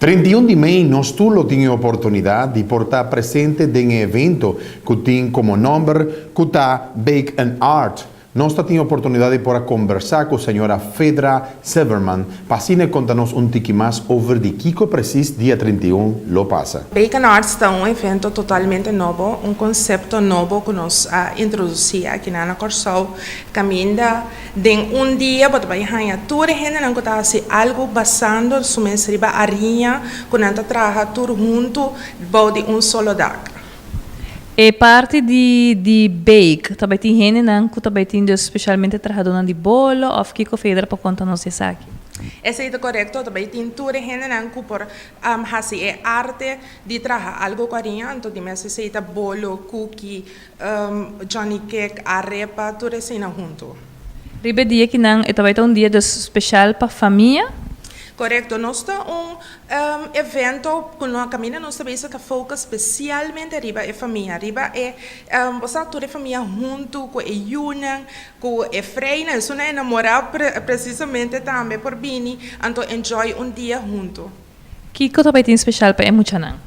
31 di mei nos tur lo tin e oportunidat di por ta presente den e evento ku tin komo nòmber ku ta Bake and Art. Nos ta tin e oportunidat di por a kombersá ku señora Fedra Silverman pa asina e konta nos un tiki mas over di kiko presis dia 31 lo pasa. Bake and Arts ta un evento totalmente nobo, un konsepto nobo ku nos a introdusí aki na Kòrsou kaminda Den un dia bo ta bai haña tur e hendenan ku ta hasi algu basando su mes riba ariña ku nan ta traha tur huntu bou di un solo dak. E parti di di bake ta bai tin hendenan ku ta bai tin dus spesialmente trahadónan di bolo òf kiko Fedra por konta nos di esaki? Esei ta korekto, ta bai tin tur e hendenan ku por hasi e arte di traha algu ku ariña, anto di mes esei ta bolo, kuki, Johnny cake, arepa, tur eseinan huntu. Riba e dia kinan e ta bai ta un dia dus special pa famia. Korekto, nos ta un evento ku no kaminda nos ta bisa ta focus spesialmente riba e famia, riba e bo sa tur e famia huntu ku e yunan, ku e freinan, esunnan enamorá presisamente tambe por bini anto enjoy un dia huntu. Kiko ta bai tin special pa e muchanan?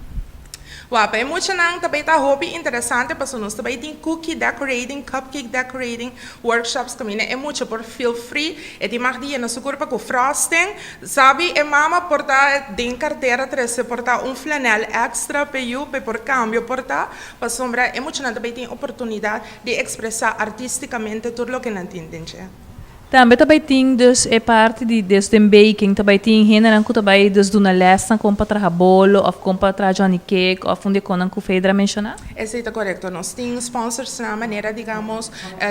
Wou, pa e muchanan ta bai ta hopi interesante pasobra nos ta bai tin cookie decorating, cupcake decorating workshops kaminda e mucha por feel free. E tin mag di yena su kurpa ku frosting. Sabi e mama por ta den kartera trese por ta un flanel extra p'e yu p'e por kambio por ta pasobra e muchanan ta bai tin oportunidat di ekspresá artistikamente tur loke nan tin den dje. Tambe ta bai tin dus e parti di dus den baking ta bai tin hendenan ku ta bai dus duna lèsnan kon pa traha bolo òf kon pa traha johnny cake òf un di e konnan ku Fedra a menshoná. Esei ta korekto. Nos tin sponsorsnan manera digamos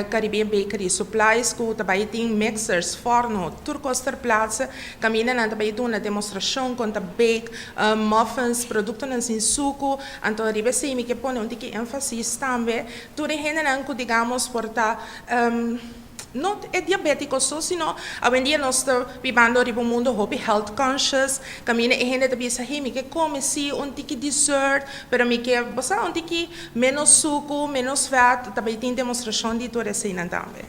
Caribbean Bakery Supplies ku ta bai tin mixers, fòrno, tur kos ter plaatse kaminda nan ta bai duna demostrashon kon ta bake muffins, produktonan sin suku. Anto riba esei mi ke pone un tiki énfasis tambe tur e hendenan ku digamos por ta. No e diabetico so, sino awendia nos ta bibando riba un mundo hopi health conscious, caminda e hende ta bisa, hey, mi ke come si un tiki dessert, pero mi ke, bo sa, un tiki menos sucu, menos vet, ta bay tin demostracion di tur eseinan tambe.